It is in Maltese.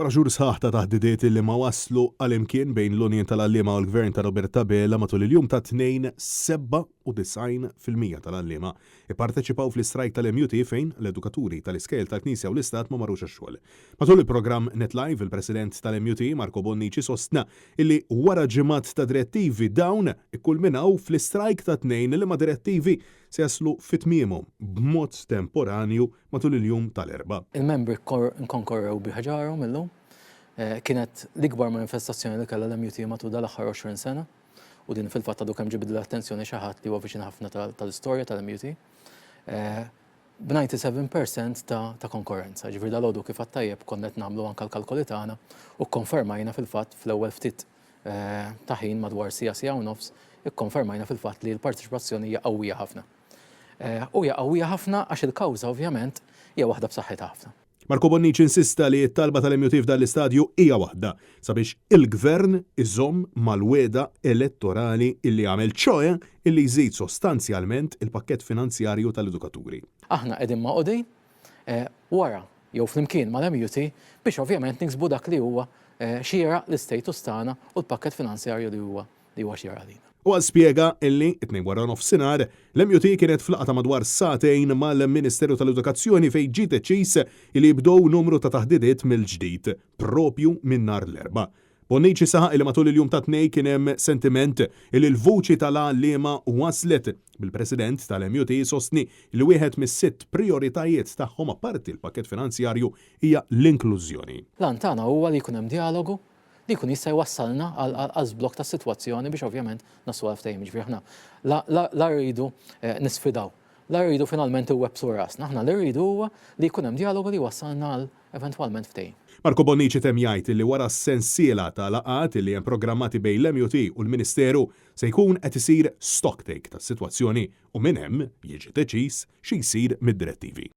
Wara xhur sħaħ ta' taħdidiet li ma wasslu għal imkien bejn l-Union tal-Għalliema u l-Gvern ta' Robert Abela matul il-jum tat-Tnejn, 97% tal-għalliema ipparteċipaw fl-istrajk tal-MUT fejn l-edukaturi tal-iskejjel tal-Knisja u l-Istat ma marrux għax-xogħol. Matul il-programm Net Live, il-President tal-MUT, Marco Bonnici sostna illi wara ġimgħat ta' direttivi dawn ikkulminaw fl-istrajk tat-Tnejn liema direttivi se jaslu fi tmiemhom b'mod temporanju matul il-jum tal-Erbgħa. Il-membri nkonkorrew bi ħġarhom illum. Kienet l-ikbar manifestazzjoni li kellha l-MUT matul dal-aħħar 20 sena u din fil-fatt għadu kemm ġibidli l-attenzjoni xi ħadd li huwa viċin ħafna tal-istorja tal-MUT. B'97% ta' konkorrenza. Ġifieri dalgħodu kif għedt tajjeb konna qed nagħmlu anke l-kalkoli tagħna u kkonfermajna fil-fatt fl-ewwel ftit ta' ħin madwar siegħa siegħa u nofs ikkonfermajna fil-fatt li l-parteċipazzjoni hija qawwija ħafna. U hija qawwija ħafna għax il-kawża ovvjament hija waħda b'saħħitha ħafna. Marco Bonnici insista li t-talba tal-MUT f'dan l-istadju hija waħda, sabiex il-Gvern iżomm mal-wegħda elettorali illi għamel, ċoe illi jżid sostanzjalment il-pakkett finanzjarju tal-edukaturi. Aħna qegħdin magħqudin wara jew flimkien mal-MUT biex ovvjament niksbu dak li huwa xieraq l-istatus tagħna u l-pakkett finanzjarju li huwa li huwa xieraq għalina. Huwa spjega illi, it-Tnejn waranofsinhar, l-MUT kienet f'laqgħa ta' madwar sagħtejn mal-Ministeru tal-Edukazzjoni fejn ġie deċiż illi jibdew numru ta' taħdidiet mill-ġdid, proprju minn nhar l-Erbgħa. Bonnici saħaq illi matul il-jum tat-Tnejn kien hemm sentiment illi l-vuċi tal-għalliema waslet, bil-President tal-MUT jsostni li wieħed mis-sitt prijoritajiet tagħhom apparti l-pakkett finanzjarju hija l-inklużjoni. L-għan tagħna huwa li jkun hemm djalogu li jkun jista' jwassalna għal żblokk tas-sitwazzjoni biex ovvjament naslu għal ftehim. Jiġifieri aħna la rridu nisfidaw, la rridu finalment iwebbsu rasna, aħna li rridu huwa li jkun hemm djalogu li jwassalna għal eventwalment ftehim. Marco Bonnici temm jgħid li wara s-sensiela ta' laqgħat li hemm programmati bejn l-MUT u l-Ministeru se jkun qed isir stocktake tas-sitwazzjoni u minn hemm jiġi deċiż xi jsir mid-direttivi.